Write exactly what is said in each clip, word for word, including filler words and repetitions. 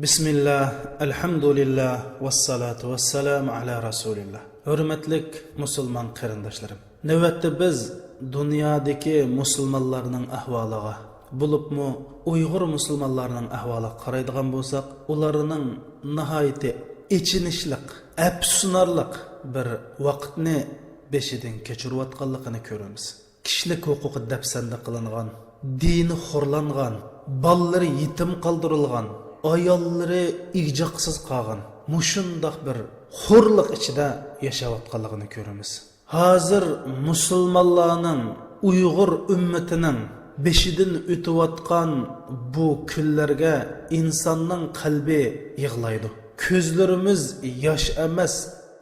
بىسمىللا، ئەلھەمدۇلىللا، ۋەسسالاتۇ ۋەسسالامۇ ئەلا رەسۇلىللا. ھۆرمەتلىك مۇسۇلمان قېرىنداشلىرىم، نۆۋەتتە بىز دۇنيادىكى مۇسۇلمانلارنىڭ ئەھۋالىغا، بولۇپمۇ ئۇيغۇر مۇسۇلمانلارنىڭ ئەھۋالىغا قارايدىغان بولساق، ئۇلارنىڭ ناھايىتى ئېچىنىشلىق، ئەپسۇسلىنارلىق بىر ۋاقىتنى بېشىدىن كەچۈرۈۋاتقانلىقىنى كۆرىمىز. كىشىلىك ھوقۇقى دەپسەندە قىلىنغان، دىنى خورلانغان، بالىلىرى يېتىم قالدۇرۇلغان، ئاياللىرى ئىگىجاقسىز قالغان، مۇشۇنداق بىر خورلۇق ئىچىدە ياشاۋاتقانلىقىنى كۆرىمىز. ھازىر مۇسۇلمانلارنىڭ، ئۇيغۇر ئۈممىتىنىڭ بېشىدىن ئۆتۈۋاتقان بۇ كۈنلەرگە ئىنساننىڭ قەلبى يىغلايدۇ. كۆزلىرىمىز ياش ئەمەس،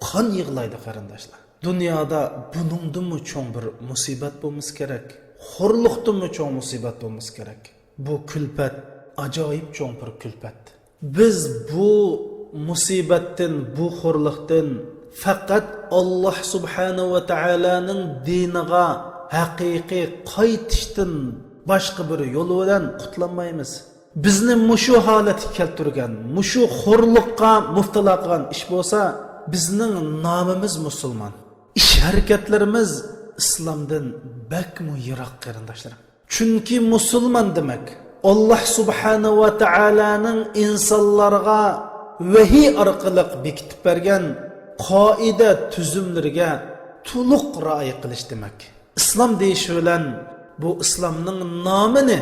قان يىغلايدۇ، قېرىنداشلار. دۇنيادا بۇنىڭدىنمۇ چوڭ بىر مۇسىبەت بولمىسا كېرەك، خورلۇقتىنمۇ چوڭ مۇسىبەت بولمىسا كېرەك. بۇ كۈلپەت ئاجايىپ چوڭ بىر كۈلپەت. بىز بۇ مۇسىبەتتىن، بۇ خورلۇقتىن پەقەت ئاللاھ سۇبھانەھۇ ۋە تائالانىڭ دىنىغا ھەقىقىي قايتىشتىن باشقا بىر يول بىلەن قۇتۇلالمايمىز. بىزنى مۇشۇ ھالەتكە كەلتۈرگەن، مۇشۇ خورلۇققا مۇپتىلا قىلغان ئىش بولسا، بىزنىڭ نامىمىز مۇسۇلمان، ئىش ھەرىكەتلىرىمىز ئىسلامدىن بەكمۇ يىراق، قېرىنداشلىرىم. چۈنكى مۇسۇلمان دېمەك، ئاللاھ سۇبھانەھۇ ۋە تائالانىڭ ئىنسانلارغا ۋەھىي ئارقىلىق بېكىتىپ بەرگەن قائىدە تۈزۈملىرىگە تولۇق رىئايە قىلىش دېمەك. ئىسلام دېيىش بىلەن بۇ ئىسلامنىڭ نامىنى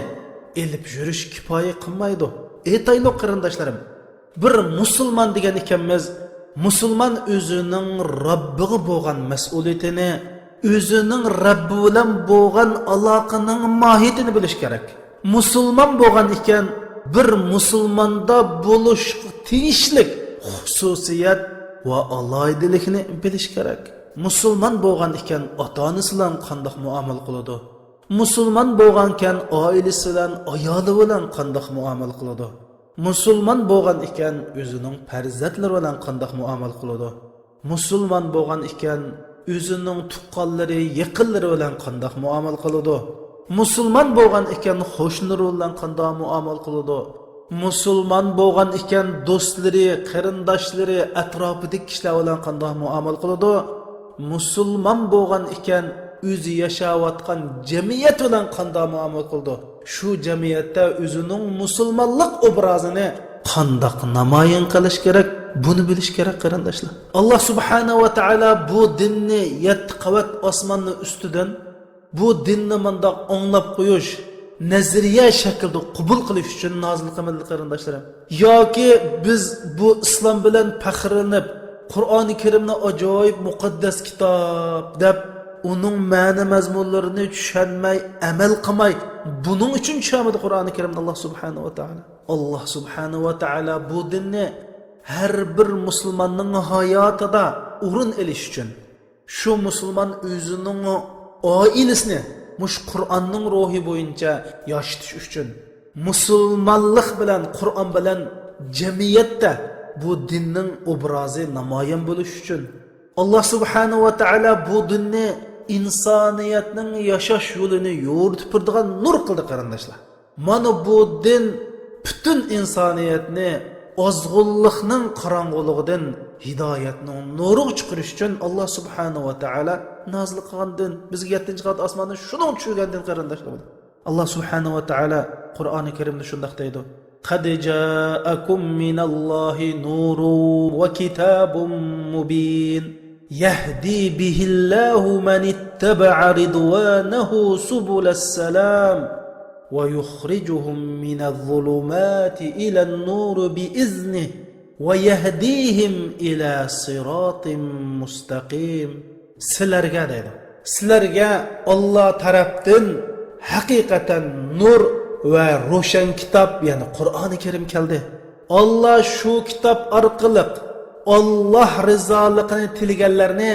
ئېلىپ يۈرۈش كۇپايە قىلمايدۇ. ئېيتايلۇق، قېرىنداشلىرىم، بىر مۇسۇلمان دېگەن ئىكەنمىز، مۇسۇلمان ئۆزىنىڭ رەببىگە بولغان مەسئۇلىيىتىنى، ئۆزىنىڭ رەببى بىلەن بولغان ئالاقىنىڭ ماھىيىتىنى بىلىش كېرەك. مۇسۇلمان بولغان ئىكەن، بىر مۇسۇلماندا بولۇشقا تېگىشلىك خۇسۇسىيەت ۋە ئالاھىدىلىكنى بىلىش كېرەك. مۇسۇلمان بولغان ئىكەن، ئاتا-ئانىسى بىلەن قانداق مۇئامىلە قىلىدۇ؟ مۇسۇلمان بولغانكەن، ئائىلىسى بىلەن، ئايالى بىلەن قانداق مۇئامىلە قىلىدۇ؟ مۇسۇلمان بولغان ئىكەن، ئۆزىنىڭ پەرزەنتلىرى بىلەن قانداق مۇئامىلە قىلىدۇ؟ مۇسۇلمان بولغان ئىكەن، ئۆزىنىڭ تۇغقانلىرى، يېقىنلىرى بىلەن قانداق مۇئامىلە قىلىدۇ؟ مۇسۇلمان بولغان ئىكەن، قوشنىلىرى بىلەن قانداق مۇئامىلە قىلىدۇ؟ مۇسۇلمان بولغان ئىكەن، دوستلىرى، قېرىنداشلىرى، ئەتراپىدىكى كىشىلەر بىلەن قانداق مۇئامىلە قىلىدۇ؟ مۇسۇلمان بولغان ئىكەن، ئۆزى ياشاۋاتقان جەمئىيەت بىلەن قانداق مۇئامىلە قىلىدۇ؟ شۇ جەمئىيەتتە ئۆزىنىڭ مۇسۇلمانلىق ئوبرازىنى قانداق نامايان قىلىش كېرەك؟ بۇنى بىلىش كېرەك، قېرىنداشلار. ئاللاھ سۇبھانەھۇ ۋە تائالا بۇ دىننى يەتتە قەۋەت ئاسماننىڭ ئۈستىدىن، بۇ دىننى مۇنداق ئاڭلاپ قويۇش، نەزەرىيە شەكلىدە قوبۇل قىلىش ئۈچۈن نازىل قىلمىدى، قېرىنداشلىرىم. ياكى بىز بۇ ئىسلام بىلەن پەخىرلىنىپ، قۇرئانى كەرىمنى ئاجايىپ مۇقەددەس كىتاب دەپ، ئۇنىڭ مەنە مەزمۇنلىرىنى چۈشەنمەي، ئەمەل قىلماي، بۇنىڭ ئۈچۈن چۈشەنمىدى قۇرئانى كەرىمنى ئاللاھ سۇبھانەھۇ ۋە تائالا. ئاللاھ سۇبھانەھۇ ۋە تائالا بۇ دىننى ھەر بىر مۇسۇلماننىڭ ھاياتىدا ئورۇن ئېلىش ئۈچۈن، شۇ مۇسۇلمان ئۆزىنىڭ ئائىلىسىنى مۇشۇ قۇرئاننىڭ روھى بويىچە ياشىتىش ئۈچۈن، مۇسۇلمانلىق بىلەن، قۇرئان بىلەن جەمئىيەتتە بۇ دىننىڭ ئوبرازى نامايان بولۇش ئۈچۈن، ئاللاھ سۇبھانەھۇ ۋە تائالا بۇ دىننى ئىنسانىيەتنىڭ ياشاش يولىنى يورۇتۇپ بېرىدىغان نۇر قىلدى، قېرىنداشلار. مانا بۇ دىن پۈتۈن ئىنسانىيەتنى ئازغۇنلۇقنىڭ قاراڭغۇلۇقىدىن ھىدايەتنىڭ نۇرىغا چىقىرىش ئۈچۈن ئاللاھ سۇبھانەھۇ ۋە تائالا نازىل قىلغان دىن. بىزگە يەتتىنچى قەۋەت ئاسماندىن شۇنىڭ چۈشۈرگەن دىن، قېرىنداشلار. ئاللاھ سۇبھانەھۇ ۋە تائالا قۇرئانى كەرىمدە شۇنداق دەيدۇ: قەد جائەكۇم مىنەللاھى نۇرۇن ۋە كىتابۇم مۇبىن. يهدي به الله من اتبع رضوانه سبل السلام ويخرجهم من الظلمات إلى النور بإذنه ويهديهم إلى صراط مستقيم. سىلەرگە دەيدۇ، سىلەرگە ئاللا تەرەپتىن ھەقىقەتەن نۇر ۋە روشەن كىتاب، يەنى قۇرئانى كەرىم كەلدى. ئاللا شۇ كىتاب ئارقىلىق ئاللا رىزالىقىنى تىلىگەنلەرنى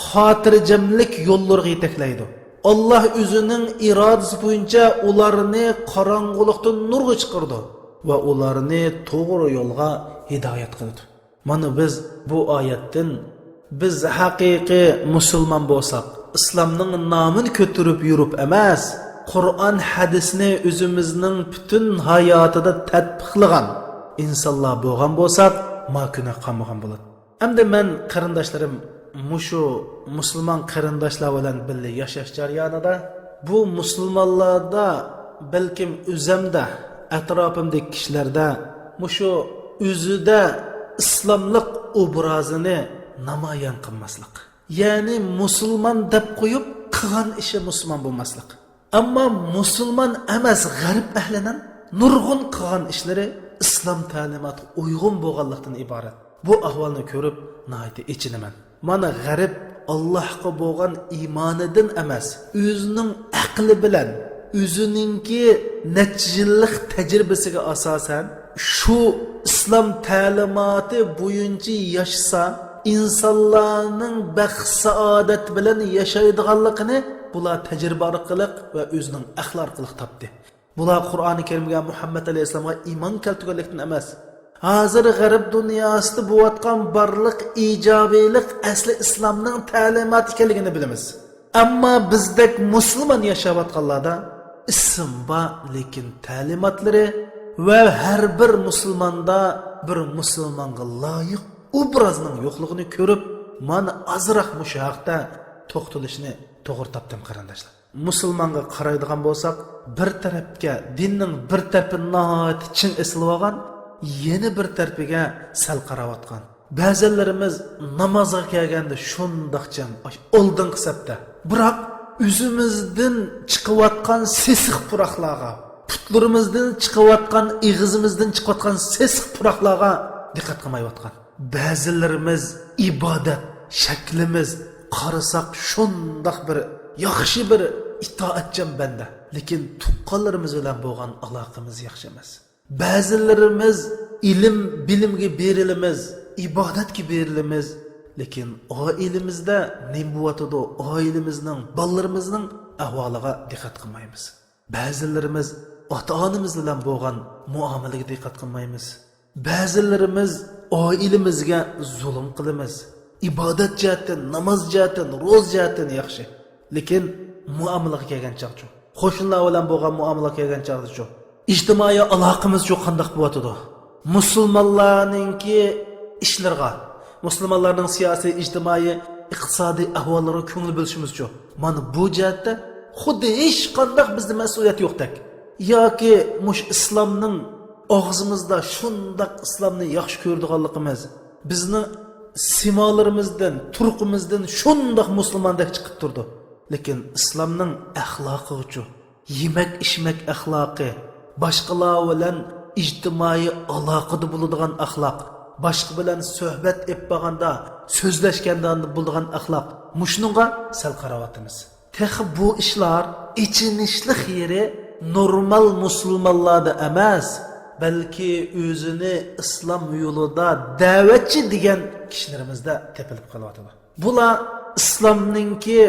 خاتىرجەملىك يوللىرىغا يېتەكلەيدۇ. ئاللا ئۆزىنىڭ ئىرادىسى بويىچە ئۇلارنى قاراڭغۇلۇقتىن نۇرغا چىقىرىدۇ ۋە ئۇلارنى توغرا يولغا ھىدايەت قىلىدۇ. مانا بىز بۇ ئايەتتىن، بىز ھەقىقىي مۇسۇلمان بولساق، ئىسلامنىڭ نامىنى كۆتۈرۈپ يۈرۈپ ئەمەس، قۇرئان ھەدىسنى ئۆزىمىزنىڭ پۈتۈن ھاياتىدا تەتبىقلىغان، ئىنسانلار بولغان بولساق، ما كۈنى قالمىغان بولاتتى. ئەمدى مەن، قېرىنداشلىرىم، مۇشۇ مۇسۇلمان قېرىنداشلار بىلەن بىللە ياشاش جەريانىدا بۇ مۇسۇلمانلاردا، بەلكىم ئۆزەمدە، ئەتراپىمدىكى كىشىلەردە مۇشۇ ئۆزىدە ئىسلاملىق ئوبرازىنى نامايان قىلماسلىق. يەنى مۇسۇلمان دەپ قويۇپ، قىلغان ئىشى مۇسۇلمان بولماسلىق. ئەمما مۇسۇلمان ئەمەس غەرب ئەھلىنىڭ نۇرغۇن قىلغان ئىشلىرى ئىسلام تەلىماتىغا ئۇيغۇن بولغانلىقتىن ئىبارەت. بۇ ئەھۋالنى كۆرۈپ ناھايىتى ئېچىنىمەن. مانا غەرب ئاللاھقا بولغان ئىمانىدىن ئەمەس، ئۆزىنىڭ ئەقلى بىلەن، ئۆزىنىڭكى نەچچە يىللىق تەجرىبىسىگە ئاساسەن، شۇ ئىسلام تەلىماتى بويىچە ياشىسا، ئىنسانلارنىڭ بەخت-سائادەت بىلەن ياشايدىغانلىقىنى بۇلار تەجرىبە ئارقىلىق ۋە ئۆزىنىڭ ئەقلى ئارقىلىق تاپتى. بۇلار قۇرئانى كەرىمگە، مۇھەممەد ئەلەيھىسسالامغا ئىمان كەلتۈرگەنلىكتىن ئەمەس. ھازىر غەرب دۇنياسىدا بولۇۋاتقان بارلىق ئىجابىيلىق ئەسلى ئىسلامنىڭ تەلىماتى ئىكەنلىكىنى بىلىمىز. ئەمما بىزدەك مۇسۇلمان ياشاۋاتقانلاردا ئىسىم بار، لېكىن تەلىماتلىرى ۋە ھەر بىر مۇسۇلماندا بىر مۇسۇلمانغا لايىق ئوبرازنىڭ يوقلۇقىنى كۆرۈپ، مانا ئازراق مۇشۇ ھەقتە توختىلىشنى توغرا تاپتىم، قېرىنداشلار. مۇسۇلمانغا قارايدىغان بولساق، بىر تەرەپكە دىننىڭ بىر تەرىپى ناھايىتى چىڭ ئېسىلىۋالغان، يەنە بىر تەرىپىگە سەل قاراۋاتقان. بەزىلىرىمىز نامازغا كەلگەندە شۇنداق جەم، ئاش-، ئالدىنقى سەپتە. بىراق ئۆزىمىزدىن چىقىۋاتقان سېسىق پۇراقلارغا، پۇتلىرىمىزدىن چىقىۋاتقان، ئېغىزىمىزدىن چىقىۋاتقان سېسىق پۇراقلارغا دىققەت قىلمايۋاتقان. بەزىلىرىمىز ئىبادەت شەكلىمىز، قارىساق شۇنداق بىر ياخشى، بىر ئىتائەتچان بەندە، لېكىن تۇغقانلىرىمىز بىلەن بولغان ئالاقىمىز ياخشى ئەمەس. بەزىلىرىمىز ئىلىم، بىلىمگە بېرىلىمىز، ئىبادەتكە بېرىلىمىز، لېكىن ئائىلىمىزدە نېمە بولۇۋاتىدۇ، ئائىلىمىزنىڭ، بالىلىرىمىزنىڭ ئەھۋالىغا دىققەت قىلمايمىز. بەزىلىرىمىز ئاتا-ئانىمىز بىلەن بولغان مۇئامىلىگە دىققەت قىلمايمىز. بەزىلىرىمىز ئائىلىمىزگە زۇلۇم قىلىمىز. ئىبادەت جەھەتتىن، ناماز جەھەتتىن، روزا جەھەتتىن ياخشى. لېكىن مۇئامىلىگە كەلگەن چاغچۇ؟ قوشنىلار بىلەن بولغان مۇئامىلىگە كەلگەن چاغدىچۇ؟ ئىجتىمائىي ئالاقىمىزچۇ قانداق بولۇۋاتىدۇ؟ مۇسۇلمانلارنىڭكى ئىشلىرىغا، مۇسۇلمانلارنىڭ سىياسىي، ئىجتىمائىي، ئىقتىسادىي ئەھۋاللىرىغا كۆڭۈل بۆلۈشىمىزچۇ؟ مانا بۇ جەھەتتە خۇددى ھېچقانداق بىزدە مەسئۇلىيەت يوقتەك. ياكى مۇشۇ ئىسلامنىڭ ئاغزىمىزدا شۇنداق ئىسلامنى ياخشى كۆرىدىغانلىقىمىز، بىزنىڭ سىمالىرىمىزدىن، تۇرقىمىزدىن شۇنداق مۇسۇلماندەك چىقىپ تۇرىدۇ. لېكىن ئىسلامنىڭ ئەخلاقىغىچۇ؟ يېمەك-ئىچمەك ئەخلاقى، باشقىلار بىلەن ئىجتىمائىي ئالاقىدە بولىدىغان ئەخلاق، باشقا بىلەن سۆھبەت ئېلىپ بارغاندا، سۆزلەشكەندە بولىدىغان ئەخلاق، مۇشۇنىڭغا سەل قاراۋاتىمىز. تېخى بۇ ئىشلار ئېچىنىشلىق يېرى نورمال مۇسۇلمانلاردا ئەمەس، بەلكى ئۆزىنى ئىسلام يولىدا دەۋەتچى دېگەن كىشىلىرىمىزدە تېپىلىپ قېلىۋاتىدۇ. بۇلار ئىسلامنىڭكى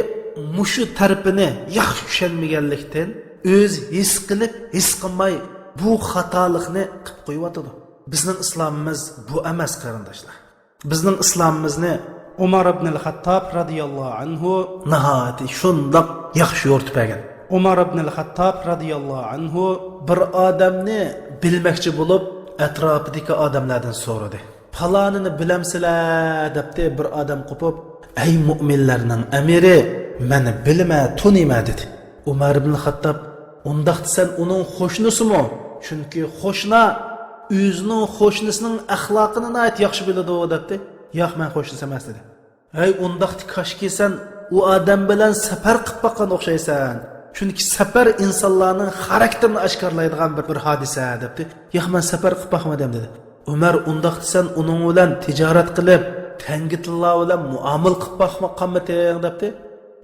مۇشۇ تەرىپىنى ياخشى چۈشەنمىگەنلىكتىن، ئۆزى ھېس قىلىپ، ھېس قىلماي بۇ خاتالىقنى قىلىپ قويۇۋاتىدۇ. بىزنىڭ ئىسلامىمىز بۇ ئەمەس، قېرىنداشلار. بىزنىڭ ئىسلامىمىزنى ئۇمار ئىبنىل خەتتاب رەزىياللاھۇ ئەنھۇ ناھايىتى شۇنداق ياخشى يورۇتۇپ بەرگەن. ئۇمار ئىبنىل خەتتاب رەزىياللاھۇ ئەنھۇ بىر ئادەمنى بىلمەكچى بولۇپ، ئەتراپىدىكى ئادەملەردىن سورىدى. پالانىنى بىلەمسىلەر؟ دەپتى. بىر ئادەم قوپۇپ، ئەي مۇئمىنلەرنىڭ ئەمىرى، مەن بىلىمەن، تونۇيمەن، دېدى. ئۇمەر ئىبن خەتتاب، ئۇنداقتا سەن ئۇنىڭ قوشنىسىمۇ؟ چۈنكى قوشنا ئۆزىنىڭ قوشنىسىنىڭ ئەخلاقىنى ناھايىتى ياخشى بىلىدۇ، دەپتى. ياق، مەن قوشنىسى ئەمەس، دېدى. ھەي، ئۇنداقتا كاشكى سەن ئۇ ئادەم بىلەن سەپەر قىلىپ باققان ئوخشايسەن. چۈنكى سەپەر ئىنسانلارنىڭ خاراكتېرىنى ئاشكارىلايدىغان بىر، بىر ھادىسە، دەپتى. ياق، مەن سەپەر قىلىپ باقمىدىم، دېدى. ئۆمەر، ئۇنداقتا سەن ئۇنىڭ بىلەن تىجارەت قىلىپ، تەڭگە تىللار بىلەن مۇئامىلە قىلىپ باقمىغانمىتىڭ، دەپتى.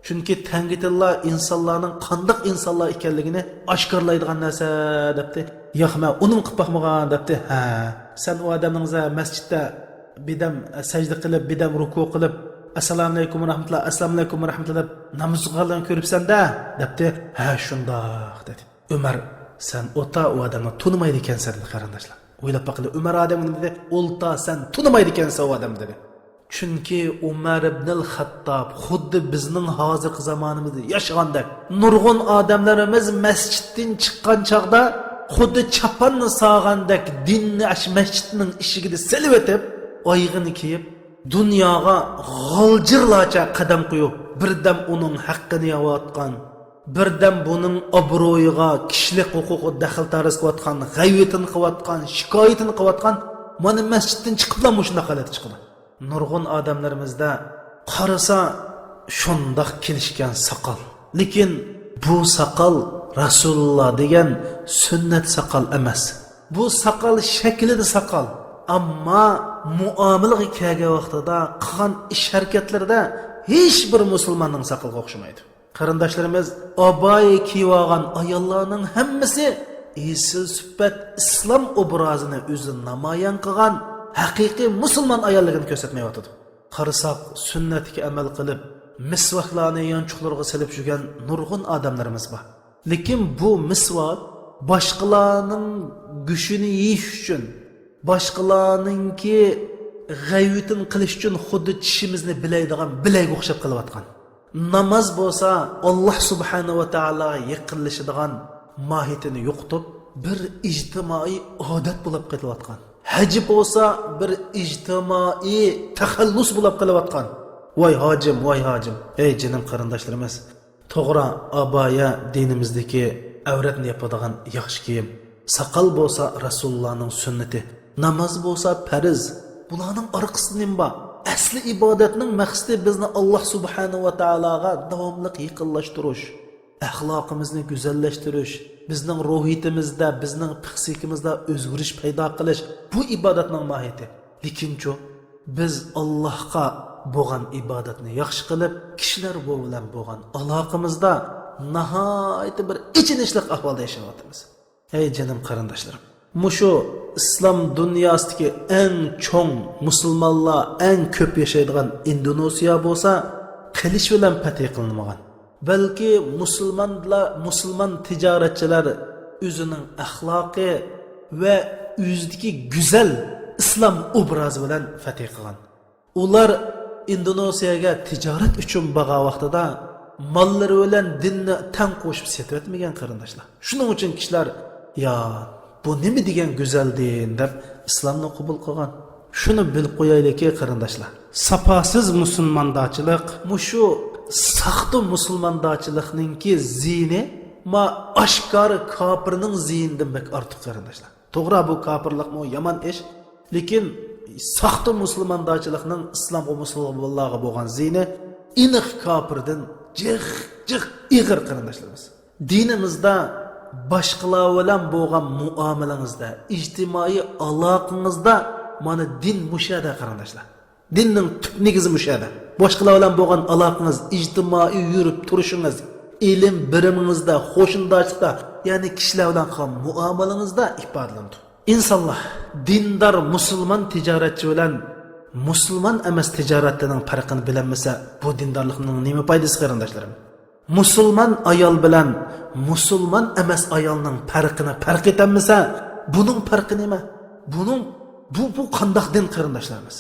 چۈنكى تەڭگە تىللار ئىنسانلارنىڭ قانداق ئىنسانلار ئىكەنلىكىنى ئاشكارىلايدىغان نەرسە، دەپتى. ياق، مەن ئۇنىمۇ قىلىپ باقمىغان، دەپتى. ھە، سەن ئۇ ئادەمنىڭ مەسچىتتە بىردەم سەجدە قىلىپ، بىردەم رۇكۇ قىلىپ، ئەسسالامۇئەلەيكۇم ۋە رەھمەتۇللا، ئەسسالامۇئەلەيكۇم ۋە رەھمەتۇللا دەپ ناماز ئوقۇغانلىقىنى كۆرۈپسەن-دە، دەپتى. ھە، شۇنداق، دېدى. ئۆمەر، سەن ئولتۇر، ئۇ ئادەمنى تونۇمايدىكەنسەن، دېدى، قېرىنداشلار. ئويلاپ باقىلى، ئۆمەر ئادەمگە نېمە دېدى؟ ئولتۇر، سەن تونۇمايدىكەنسەن ئۇ ئادەمنى، دېدى. چۈنكى ئۆمەر ئىبنىل خەتتاب خۇددى بىزنىڭ ھازىرقى زامانىمىزدا ياشىغاندەك، نۇرغۇن ئادەملىرىمىز مەسچىتتىن چىققان چاغدا خۇددى چاپاننى ساغاندەك دىننى ئاشۇ مەسچىتنىڭ ئىشىكىدە سېلىۋېتىپ، ئايىغىنى كىيىپ، دۇنياغا غالجىرلارچە قەدەم قويۇپ، بىردەم ئۇنىڭ ھەققىنى يەۋاتقان، بىردەم بۇنىڭ ئابرۇيىغا، كىشىلىك ھوقۇقىغا دەخلى تەرۇز قىلىۋاتقان، غەيۋىتىنى قىلىۋاتقان، شىكايىتىنى قىلىۋاتقان، مانا مەسچىتتىن چىقىپلا مۇشۇنداق ھالەتكە چىقىدۇ. نۇرغۇن ئادەملىرىمىزدە قارىسا شۇنداق كېلىشكەن ساقال. لېكىن بۇ ساقال رەسۇلۇللا دېگەن سۈننەت ساقال ئەمەس. بۇ ساقال شەكلىدە ساقال. ئەمما مۇئامىلىگە كەلگەن ۋاقتىدا قىلغان ئىش ھەرىكەتلىرىدە ھېچ بىر مۇسۇلماننىڭ ساقىلىغا ئوخشىمايدۇ. قېرىنداشلىرىمىز، ئابايە كىيىۋالغان ئاياللارنىڭ ھەممىسى ئېسىل سۈپەت ئىسلام ئوبرازىنى ئۆزى نامايان قىلغان ھەقىقىي مۇسۇلمان ئاياللىقىنى كۆرسەتمەيۋاتىدۇ. قارىساق، سۈننەتكە ئەمەل قىلىپ، مىسۋاكلارنى يانچۇقلىرىغا سېلىپ يۈرگەن نۇرغۇن ئادەملىرىمىز بار. لېكىن بۇ مىسۋاك باشقىلارنىڭ گۆشىنى يېيىش ئۈچۈن، باشقىلارنىڭكى غەيۋىتىنى قىلىش ئۈچۈن خۇددى چىشىمىزنى بىلەيدىغان بىلەيگە ئوخشاپ قېلىۋاتقان. ناماز بولسا ئاللاھ سۇبھانەھۇ ۋە تائالاغا يېقىنلىشىدىغان ماھىيىتىنى يوقىتىپ، بىر ئىجتىمائىي ئادەت بولۇپ قېلىۋاتقان. ھەج بولسا بىر ئىجتىمائىي تەخەللۇس بولۇپ قېلىۋاتقان. ۋاي ھاجىم، ۋاي ھاجىم. ئەي جېنىم قېرىنداشلىرىمىز، توغرا، ئابايە دىنىمىزدىكى ئەۋرەتنى ياپىدىغان ياخشى كىيىم. ساقال بولسا رەسۇلۇللانىڭ سۈننىتى. ناماز بولسا پەرز. بۇلارنىڭ ئارقىسىدا نېمە بار؟ ئەسلى ئىبادەتنىڭ مەقسىتى بىزنى ئاللاھ سۇبھانەھۇ ۋە تائالاغا داۋاملىق يېقىنلاشتۇرۇش، ئەخلاقىمىزنى گۈزەللەشتۈرۈش، بىزنىڭ روھىيىتىمىزدە، بىزنىڭ پىسخىكىمىزدا ئۆزگىرىش پەيدا قىلىش، بۇ ئىبادەتنىڭ ماھىيىتى. لېكىنچۇ، بىز ئاللاھقا بولغان ئىبادەتنى ياخشى قىلىپ، كىشىلەر بۇ بىلەن بولغان ئالاقىمىزدا ناھايىتى بىر ئېچىنىشلىق ئەھۋالدا ياشاۋاتىمىز. ھەي جېنىم قېرىنداشلىرىم، مۇشۇ ئىسلام دۇنياسىدىكى ئەڭ چوڭ مۇسۇلمانلار ئەڭ كۆپ ياشايدىغان ئىندونېزىيە بولسا قىلىچ بىلەن پەتھى قىلىنمىغان. بەلكى مۇسۇلمانلار، مۇسۇلمان تىجارەتچىلەر ئۆزىنىڭ ئەخلاقى ۋە ئۆزىدىكى گۈزەل ئىسلام ئوبرازى بىلەن پەتھى قىلغان. ئۇلار ئىندونېزىيەگە تىجارەت ئۈچۈن بارغان ۋاقتىدا ماللىرى بىلەن دىننى تەڭ قوشۇپ سېتىۋەتمىگەن قېرىنداشلار. شۇنىڭ ئۈچۈن كىشىلەر، يا، بۇ نېمە دېگەن گۈزەل دىن دەپ ئىسلامنى قوبۇل قىلغان. شۇنى بىلىپ قويايلىكى قېرىنداشلار، ساپاسىز مۇسۇلماندارچىلىق مۇشۇ ساختا مۇسۇلماندارچىلىقنىڭكى زىيىنى ما ئاشكارا كاپىرنىڭ زىيىنىدىن بەك ئارتۇق قېرىنداشلار. توغرا، بۇ كاپىرلىقمۇ يامان ئىش. لېكىن ساختا مۇسۇلماندارچىلىقنىڭ ئىسلامغا، مۇسۇلمانلارغا بولغان زىيىنى ئېنىق كاپىردىن جىق، جىق ئېغىر قېرىنداشلىرىمىز. دىنىمىزدا باشقىلار بىلەن بولغان مۇئامىلىڭىزدە، ئىجتىمائىي ئالاقىڭىزدا مانا دىن مۇشۇ يەردە قېرىنداشلار. دىننىڭ تۈپ نېگىزى مۇشۇ يەردە. باشقىلار بىلەن بولغان ئالاقىڭىز، ئىجتىمائىي يۈرۈپ تۇرۇشىڭىز، ئىلىم بېرىمىڭىزدە، قوشنىداشلىقتا، يەنى كىشىلەر بىلەن قىلغان مۇئامىلىڭىزدە ئىپادىلىنىدۇ. ئىنسانلار، دىندار مۇسۇلمان تىجارەتچى بىلەن مۇسۇلمان ئەمەس تىجارەتچىنىڭ پەرقىنى بىلەلمىسە، بۇ دىندارلىقنىڭ نېمە پايدىسى، قېرىنداشلىرىم؟ مۇسۇلمان ئايال بىلەن مۇسۇلمان ئەمەس ئايالنىڭ پەرقىنى پەرق ئېتەلمىسە، بۇنىڭ پەرقى نېمە؟ بۇنىڭ، بۇ، بۇ قانداق دىن، قېرىنداشلىرىمىز؟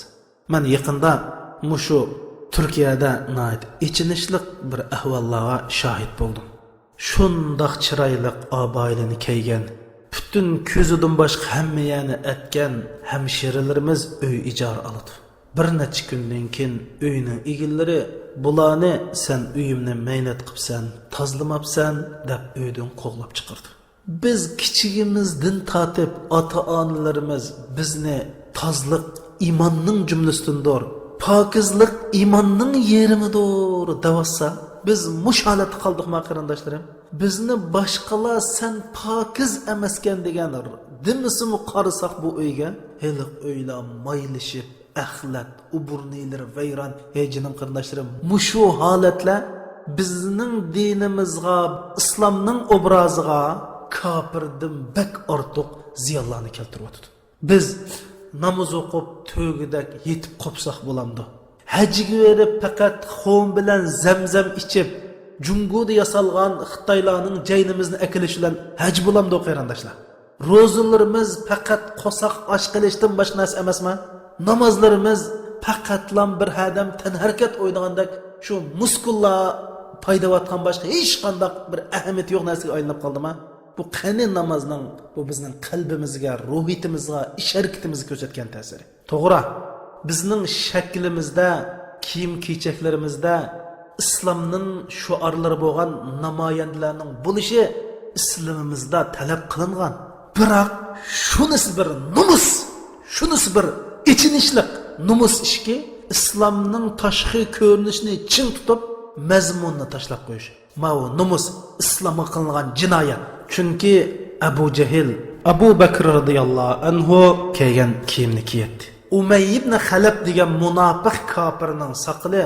مەن يېقىندا مۇشۇ تۈركىيەدە ناھايىتى ئېچىنىشلىق بىر ئەھۋاللارغا شاھىت بولدۇم. شۇنداق چىرايلىق ئابايىلىنى كىيگەن، پۈتۈن كۆزىدىن باشقا ھەممە يەرنى ئەتكەن ھەمشىرىلىرىمىز ئۆي ئىجارە ئالىدۇ. بىر نەچچە كۈندىن كېيىن ئۆينىڭ ئىگىلىرى بۇلارنى، سەن ئۆيۈمنى مەينەت قىپسەن، تازىلىماپسەن، دەپ ئۆيدىن قوغلاپ چىقىرىدۇ. بىز كىچىكىمىزدىن تارتىپ ئاتا-ئانىلىرىمىز بىزنى تازىلىق ئىماننىڭ جۈملىسىدىندۇر، پاكىزلىق ئىماننىڭ يېرىمىدۇر دەۋاتسا، بىز مۇشۇ ھالەتتە قالدۇقما، قېرىنداشلىرىم؟ بىزنى باشقىلار سەن پاكىز ئەمەسكەن دېگەن دېمىسىمۇ، قارىساق بۇ ئۆيگە، ھېلىقى ئۆيلەر مايلىشىپ، ئەخلەت، ئوبۇر نىلىرى ۋەيران. ھەي جېنىم قېرىنداشلىرىم، مۇشۇ ھالەتلەر بىزنىڭ دىنىمىزغا، ئىسلامنىڭ ئوبرازىغا كاپىردىن بەك ئارتۇق زىيانلارنى كەلتۈرۈۋاتىدۇ. بىز ناماز ئوقۇپ، تۆگىدەك يېتىپ قوپساق بولامدۇ؟ ھەجگە بېرىپ، پەقەت خۇم بىلەن زەمزەم ئىچىپ، جۇڭگودا ياسالغان خىتايلارنىڭ جەينىمىزنى ئەكېلىش بىلەن ھەج بولامدۇ، قېرىنداشلار؟ روزىلىرىمىز پەقەت قورساق ئاچ قىلىشتىن باشقا نەرسە ئەمەسما؟ نامازلىرىمىز پەقەتلام بىر ھەدەم تەنھەرىكەت ئوينىغاندەك شۇ مۇسكۇللار پايدىۋاتقان، باشقا ھېچقانداق بىر ئەھمىيىتى يوق نەرسىگە ئايلىنىپ قالدىما؟ بۇ قېنى نامازنىڭ بۇ بىزنىڭ قەلبىمىزگە، روھىيىتىمىزغا، ئىش ھەرىكىتىمىزگە كۆرسەتكەن تەسىرى؟ توغرا، بىزنىڭ شەكلىمىزدە، كىيىم كېچەكلىرىمىزدە ئىسلامنىڭ شوئارلىرى بولغان نامايەندىلەرنىڭ بولۇشى ئىسلىمىمىزدا تەلەپ قىلىنغان. بىراق شۇنىسى بىر نومۇس، شۇنىسى بىر ئېچىنىشلىق نومۇس ئىشكى، ئىسلامنىڭ تاشقى كۆرۈنۈشىنى چىڭ تۇتۇپ، مەزمۇننى تاشلاپ قويۇش. ماۋۇ نومۇس ئىسلامغا قىلىنغان جىنايەت. چۈنكى ئەبۇ جەھىل ئەبۇ بەكرى رەزىياللاھۇ ئەنھۇ كىيگەن كىيىمنى كىيەتتى. ئۇمەييە ئىبنى خەلەپ دېگەن مۇناپىق كاپىرنىڭ ساقىلى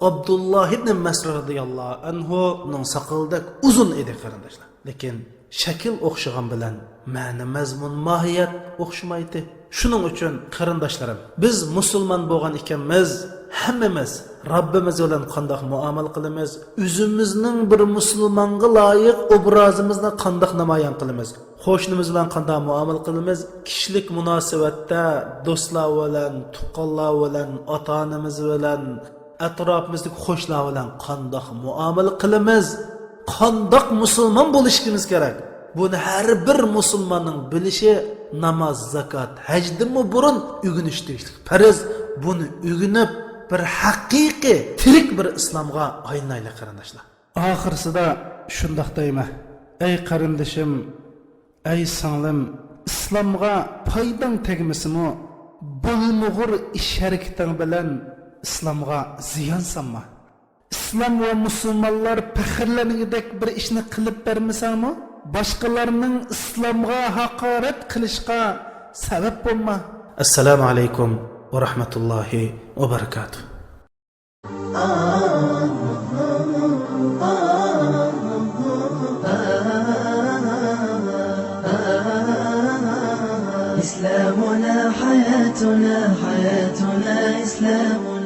ئابدۇللاھ ئىبنى مەسئۇد رەزىياللاھۇ ئەنھۇنىڭ ساقىلىدەك ئۇزۇن ئىدى، قېرىنداشلار. لېكىن شەكىل ئوخشىغان بىلەن مەنە، مەزمۇن، ماھىيەت ئوخشىمايتتى. شۇنىڭ ئۈچۈن، قېرىنداشلىرىم، بىز مۇسۇلمان بولغان ئىكەنمىز، ھەممىمىز رەببىمىز بىلەن قانداق مۇئامىلە قىلىمىز، ئۆزىمىزنىڭ بىر مۇسۇلمانغا لايىق ئوبرازىمىزنى قانداق نامايان قىلىمىز، قوشنىمىز بىلەن قانداق مۇئامىلە قىلىمىز، كىشىلىك مۇناسىۋەتتە دوستلار بىلەن، تۇغقانلار بىلەن، ئاتا-ئانىمىز بىلەن، ئەتراپىمىزدىكى قوشنىلار بىلەن قانداق مۇئامىلە قىلىمىز؟ قانداق مۇسۇلمان بولۇشىمىز كېرەك؟ بۇنى ھەر بىر مۇسۇلماننىڭ بىلىشى ناماز، زاكات، ھەجدىنمۇ بۇرۇن ئۆگىنىش تېگىشلىك پەرز. بۇنى ئۆگىنىپ، بىر ھەقىقىي، تىرىك بىر ئىسلامغا ئايلىنايلى، قېرىنداشلار. ئاخىرسىدا شۇنداق دەيمەن، ئەي قېرىندىشىم، ئەي سىڭلىم، ئىسلامغا پايداڭ تەگمىسىمۇ، بولمىغۇر ئىش ھەرىكىتىڭ بىلەن ئىسلامغا زىيان سالما. ئىسلام ۋە مۇسۇلمانلار پەخىرلەنگۈدەك بىر ئىشنى قىلىپ بەرمىسەڭمۇ، باشقىلارنىڭ ئىسلامغا ھاقارەت قىلىشقا سەۋەب بولما. ئەسسالامۇ ئەلەيكۇم ۋە رەھمەتۇللاھى ۋە بەرىكاتۇھ. إسلامنا حياتنا، حياتنا إسلامنا.